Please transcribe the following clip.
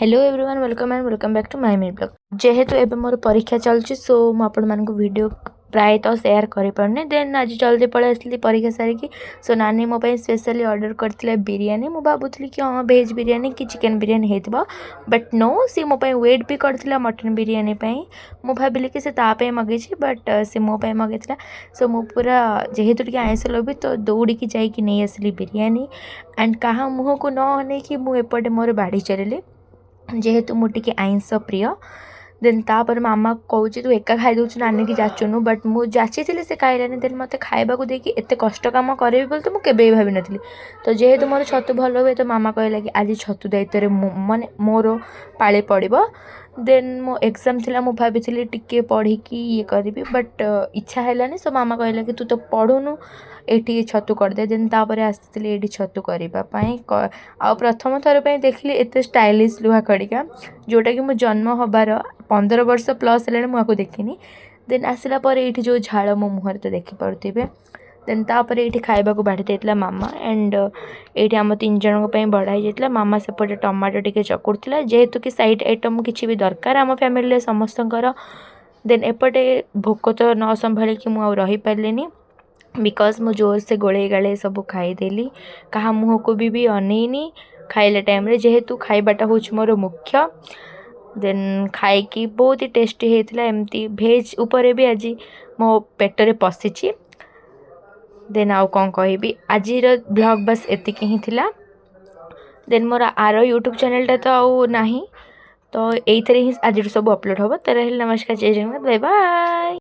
Hello everyone, welcome and welcome back to my mini vlog. ଯେହେତୁ ଏବେ ମୋର ପରୀକ୍ଷା ଚାଲୁଛି, ସୋ ମୁଁ ଆପଣମାନଙ୍କୁ ଭିଡ଼ିଓ ପ୍ରାୟତଃ ସେୟାର କରିପାରୁନି। ଦେନ୍ ଆଜି ଜଲ୍ଦି ପଳେଇ ଆସିଲି ପରୀକ୍ଷା ସାରିକି। ସୋ ନାନୀ ମୋ ପାଇଁ ସ୍ପେଶାଲି ଅର୍ଡ଼ର କରିଥିଲା ବିରିୟାନୀ। ମୁଁ ଭାବୁଥିଲି କି ହଁ, ଭେଜ୍ ବିରିୟାନୀ କି ଚିକେନ୍ ବିରିୟାନୀ ହେଇଥିବ, ବଟ୍ ନୋ, ସିଏ ମୋ ପାଇଁ ୱେଟ୍ ବି କରିଥିଲା ମଟନ୍ ବିରିୟାନୀ ପାଇଁ। ମୁଁ ଭାବିଲି କି ସେ ତା ପାଇଁ ମଗେଇଛି, ବଟ୍ ସେ ମୋ ପାଇଁ ମଗେଇଥିଲା। ସୋ ମୁଁ ପୁରା, ଯେହେତୁ ଟିକେ ଆଇଁଷ ଲୋଭୀ, ତ ଦୌଡ଼ିକି ଯାଇକି ନେଇ ଆସିଲି ବିରିୟାନୀ। ଆଣ୍ଡ କାହା ମୁହଁକୁ ନ ଅନେଇକି ମୁଁ ଏପଟେ ମୋର ବାଢ଼ି ଚାଲିଲି, ଯେହେତୁ ମୁଁ ଟିକେ ଆଇଁଷ ପ୍ରିୟ। ଦେନ୍ ତାପରେ ମାମା କହୁଛି, "ତୁ ଏକା ଖାଇଦେଉଛୁ, ନାନୀକି ଯାଚୁନୁ?" ବଟ୍ ମୁଁ ଯାଚିଥିଲି, ସେ ଖାଇଲାନି। ଦେନ୍ ମୋତେ ଖାଇବାକୁ ଦେଇକି ଏତେ କଷ୍ଟ କାମ କରିବି ବୋଲି ତ ମୁଁ କେବେ ବି ଭାବିନଥିଲି। ତ ଯେହେତୁ ମୋର ଛତୁ ଭଲ ହୁଏ, ତ ମାମା କହିଲା କି ଆଜି ଛତୁ ଦାୟିତ୍ୱରେ ମୁଁ, ମାନେ ମୋର ପାଳି ପଡ଼ିବ। ଦେନ୍ ମୋ ଏକ୍ଜାମ୍ ଥିଲା, ମୁଁ ଭାବିଥିଲି ଟିକେ ପଢ଼ିକି ଇଏ କରିବି, ବଟ୍ ଇଚ୍ଛା ହେଲାନି। ସୋ ମାମା କହିଲା କି ତୁ ତ ପଢ଼ୁନୁ, ଏଇଠି ଛତୁ କରିଦେ। ଦେନ୍ ତାପରେ ଆସିଥିଲି ଏଇଠି ଛତୁ କରିବା ପାଇଁ। ଆଉ ପ୍ରଥମ ଥର ପାଇଁ ଦେଖିଲି ଏତେ ଷ୍ଟାଇଲିଶ ଲୁହା ଖଡ଼ିକା, ଯେଉଁଟାକି ମୁଁ ଜନ୍ମ ହେବାର 15 ବର୍ଷ ପ୍ଲସ୍ ହେଲାଣି ମୁଁ ଆକୁ ଦେଖିନି। ଦେନ୍ ଆସିଲା ପରେ ଏଇଠି ଯେଉଁ ଝାଳ ମୋ ମୁହଁରେ ତ ଦେଖିପାରୁଥିବେ। ଦେନ୍ ତାପରେ ଏଇଠି ଖାଇବାକୁ ବାଢ଼ି ଦେଇଥିଲା ମାମା। ଆଣ୍ଡ ଏଇଠି ଆମ ତିନି ଜଣଙ୍କ ପାଇଁ ବଢ଼ା ହେଇଯାଇଥିଲା। ମାମା ସେପଟେ ଟମାଟୋ ଟିକେ ଚକୁଡ଼ୁଥିଲା, ଯେହେତୁ କି ସାଇଡ଼୍ ଆଇଟମ୍ କିଛି ବି ଦରକାର ଆମ ଫ୍ୟାମିଲିରେ ସମସ୍ତଙ୍କର। ଦେନ୍ ଏପଟେ ଭୋକ ତ ନ ସମ୍ଭାଳିକି ମୁଁ ଆଉ ରହିପାରିଲିନି, because ମୁଁ ଜୋରସେ ଗୋଳେଇ ଗାଳେଇ ସବୁ ଖାଇଦେଲି। କାହା ମୁହଁକୁ ବି ଅନେଇନି ଖାଇଲା ଟାଇମ୍ରେ, ଯେହେତୁ ଖାଇବାଟା ହେଉଛି ମୋର ମୁଖ୍ୟ। ଦେନ୍ ଖାଇକି ବହୁତ ହି ଟେଷ୍ଟି ହେଇଥିଲା। ଏମିତି ଭେଜ୍ ଉପରେ ବି ଆଜି ମୋ ପେଟରେ ପଶିଛି। ଦେନ୍ ଆଉ କ'ଣ କହିବି? ଆଜିର ଭ୍ଲଗ୍ ବାସ୍ ଏତିକି ହିଁ ଥିଲା। ଦେନ୍ ମୋର ଆର ୟୁଟ୍ୟୁବ୍ ଚ୍ୟାନେଲ୍ଟା ତ ଆଉ ନାହିଁ, ତ ଏଇଥିରେ ହିଁ ଆଜିଠୁ ସବୁ ଅପଲୋଡ଼ ହେବ। ତ ରହିଲି, ନମସ୍କାର, ଜୟ ଜଗନ୍ନାଥ, ବାଏ ବାଏ।